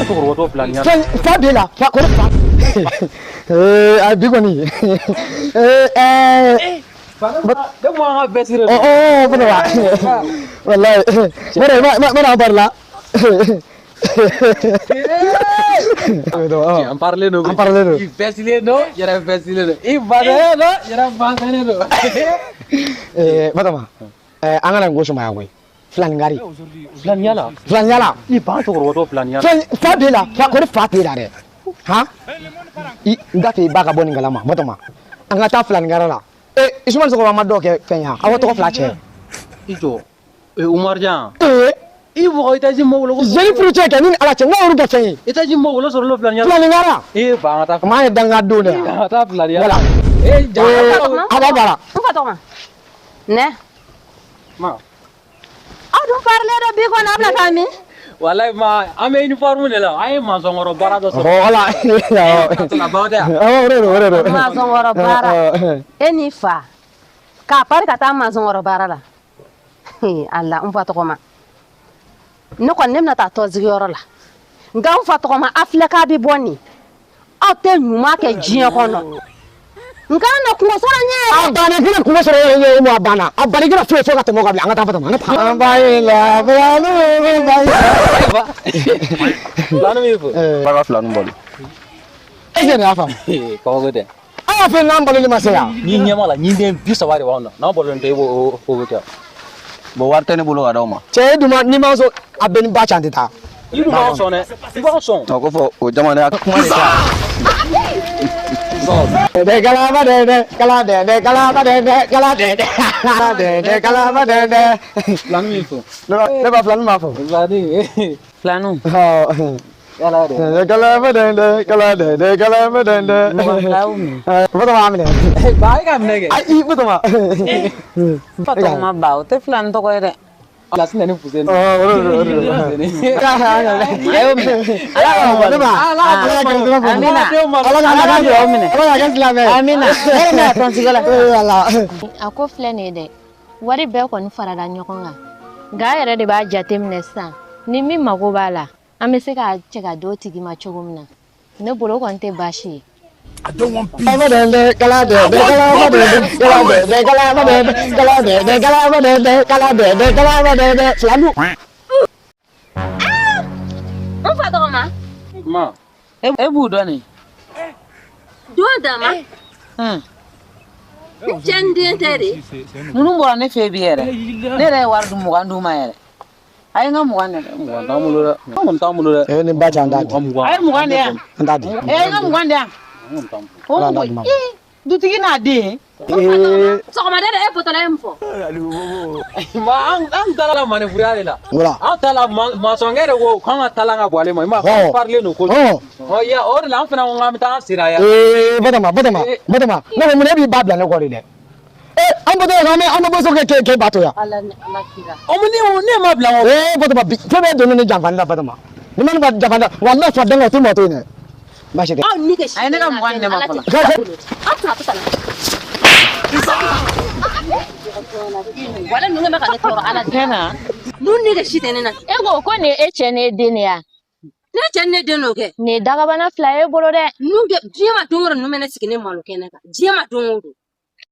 cɛkɔrɔba tɔ filaniya. Fɛn fa b'e la, fa kɔni fa. Ee, a bi kɔni. Ee, ɛɛ. Ne ko an ka veste de Ɔ ɔ, Batoma. Wallahi. Mara ma mara an parila. An parlen don. An parlen don. I vestilen don, yɛrɛ vestilen don. I bazɛnnen don, yɛrɛ bazɛnnen don. Ee, Batoma. Ɛɛ, an kana nin ko sumaya koyi. Filanikari. Filaniya la. Filaniya la. I ba cɛkɔrɔba tɔ filaniya la. Fɛn fa b'e la, fa kɔni fa t'e la dɛ. Han? I n t'a fɛ i ba ka bɔ nin kalama, Batoma. An ka taa filanikari la. Ee, Isumani Sɔgɔba ma dɔw kɛ fɛn ye, aw ka tɔgɔ fila cɛ. I jɔ. Ee, Umar Jan. Ee, I mɔgɔ étage mɔgɔ wolo ko. Jeli furucɛ kɛ ni ni Ala cɛ, n ka olu kɛ fɛn ye. Étage mɔgɔ wolo sɔrɔ filaniya la. Filanikara. Ee, ba an ka taa. Maa ye danga don dɛ. An ka taa filaniya la. Voilà. Ee, ja. Ee, a b'a bara. N fa tɔgɔma. Nɛ. Ma. Aw dun parilen don bi kɔni, a bɛna taa min? Walayi ma, an bɛ uniforme de la. An ye maçon baara dɔ sɔrɔ. Voilà. Baw tɛ yan. Awɔ, o de don, o de don. Maçon baara. E n'i fa k'a pari ka taa maçon baara la. Ala, n fa tɔgɔma. Ne kɔni, ne bɛna taa tɔnsigiyɔrɔ la. Nka n fa tɔgɔma, a filɛ k'a bɛ bɔ nin. Aw tɛ ɲuman kɛ diɲɛ kɔnɔ. Nka na kungo sɔrɔ n ɲɛ. A banna, k'i na kungo sɔrɔ yɛrɛ ɲɛ, o a banna. A banna, i kana foyi fɔ ka tɛmɛ o kan bilen. An ka taa Batoma, an ka taa. An b'a ye la, filaniw b'a ye. Filani b'i fo. Ba ka filaniw balo. Est ce que nin y'a faamu? Kabako tɛ. An y'a fɔ n'an baloli ma se yan. Ni ɲɛ b'a la, ni den 30 de b'anw na. N'an balolen tɛ, i b'o o bɛ kɛ. Bon, wari tɛ ne bolo ka d'aw ma. Cɛ, e dun ma n'i ma sɔn, a bɛɛ ni ba cɛ, an tɛ taa. I dun b'anw sɔn dɛ. I b'anw sɔn. O ko fɔ o jamana kuma de ta. Dɛ kalaba dɛ dɛ kala dɛ dɛ kalaba dɛ dɛ kala dɛ dɛ kala dɛ dɛ kalaba dɛ dɛ. Filani b'i fo. Ne ba, filani b'a fɔ. Filani. Filaniw. Awɔ. Yala de. Dɛ kalaba dɛ dɛ kala dɛ dɛ kalaba dɛ dɛ. Mɔgɔ fila y'u minɛ. Batoma, a minɛ. Ba, e ka minɛ kɛ. Ayi, Batoma. N fa tɔgɔma ba, o tɛ filani tɔgɔ ye dɛ. Kilasi na ni fuseni. Ɔ, o de don, o de don. A y'o minɛ. Ala k'aw Ne balo. ba, Ala ka kɛ silamɛ. Amina. Ala ka Ala ka dugawu minɛ. Ala ka kɛ silamɛ ye. Amina. Ne yɛrɛ bɛna tɔnsigi la. Ee, Ala. A ko filɛ nin ye dɛ, wari bɛɛ kɔni farala ɲɔgɔn kan, nka an yɛrɛ de b'a jateminɛ sisan ni min mago b'a la, an bɛ se k'a cɛ ka d'o tigi ma cogo min na. Ne bolo kɔni tɛ baasi ye. Kalaba dɛ dɛ kala dɛ dɛ kalaba dɛ dɛ kala dɛ dɛ kalaba dɛ dɛ kala dɛ dɛ kalaba dɛ dɛ kala dɛ dɛ kalaba dɛ dɛ filaniw. N fa tɔgɔma. Ma. E b'u dɔn nin. Don dama. N cɛ n den tɛ de. Ninnu bɔra ne fɛ bi yɛrɛ. Ne yɛrɛ ye wari dun 20 d'u ma yɛrɛ. A ye n ka 20 de. 20 t'an bolo dɛ. An kɔni t'an bolo dɛ. Eh, nin ba cɛ, an t'a di. 20. A ye 20 de yan. An t'a di. E ye n ka 20 de yan. An kɔni t'an bolo. O Ala mɔgɔ d'u ma. ee dutigi n'a den. Ee, Sɔgɔmada de e bɔtɔla ye mun fɔ? Ma, an taara la manœuvre de la. Voilà. An taara maçonkɛ de ko k'an ka taa ka bɔ ale ma. I ma Ɔ. ye, parilen don kojugu. Ɔ. Ɔ ya, o de la an fana ko k'an bɛ taa an sira yan. Ee, Batoma, Batoma, Batoma. Ne ko mun, e b'i ba bila ne kɔ de dɛ. Ee, an bɔtɔ yan, an bɛ bɔ so kɛ k'e ba to yan. Ala ni Ala kira. O mun, ne ma bila n kɔ. Ee, Batoma, bi fɛn bɛɛ donna ne janfali la, Batoma. Ni ma ne ba janfali la, walahi fa danga o tɛ mɔgɔ to yen dɛ. Baasi tɛ. Aw ni kɛ si. A ye ne ka 20 di ne ma fɔlɔ. Aw tɛna to tan. Wala ninnu bɛ ka ne tɔɔrɔ Ala de. Fɛn na. Ninnu ni kɛ si tɛ ne na. E ko ko nin ye e cɛ n'e den de ye wa? Ne cɛ ni ne den n'o kɛ. Nin ye dagabana fila ye e bolo dɛ. Ninnu bɛ diɲɛ ma don o don, ninnu bɛ ne sigi ne malo kɛnɛ kan. Diɲɛ ma don o don.